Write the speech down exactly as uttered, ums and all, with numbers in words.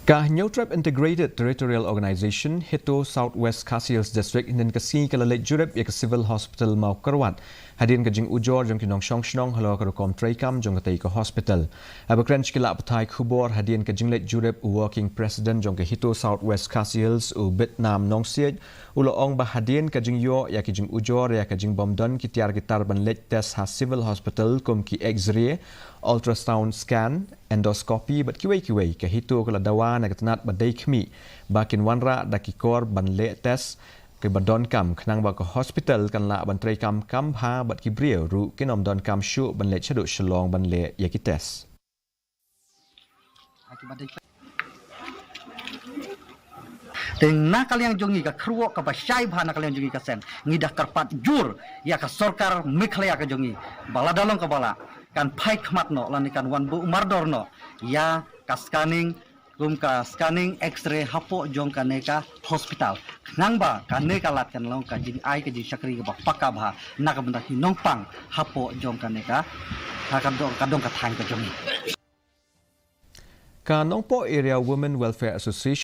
Ka Hynñiewtrep Integrated Territorial Organization, HITO, South West Khasi Hills District, hynnin ka sngi ka la leit jurip ïa ka Civil Hospital Mawkyrwat hadien ka jingujor jong ki nongshong shnong halor ka rukom treikam jong katei ka hospital. Haba kren sha ki lad pathai khubor hadien ka jingleit jurip, u Working President jong ka HITO South West Khasi Hills, u Bitnam Nongsiej, u la ong ba hadien ka jingïoh ïa ki jingujor ïa ka jingbym don ki tiar ki tar ban leit test ha Civil Hospital kum ki X-ray, ultrasound scan, endoscopy bad kiwei kiwei, ka HITO ka la dawa na ka tnat ba dei khmih ba kin wanrah da ki kor ban leh test kiba donkam, khnang ba ka hospital kan lah ban treikam kam bha bad ki briew ruh kin ym donkam shuh ban leit shaduh Shillong ban leh ïa ki test. Te na ka liang jong ngi, ka kyrwoh kaba shai bha na ka liang jong ngi ka seng, ngi da kyrpad jur ïa ka sorkar Meghalaya ka jong ngi ba lada long kaba lah, kan phai khmat noh lane kan wan buh mardor noh ïa ka scanning, kum ka scanning X-ray hapoh jong kane ka hospital, khnang ba kane ka lad kan long ka jingai ka jingshakri kaba paka bha na ka bynta ki nongpang hapoh jong kane ka, ha ka dong, ka dong ka thaiñ ka jong ngi. Ka Nongpoh Area Women Welfare Association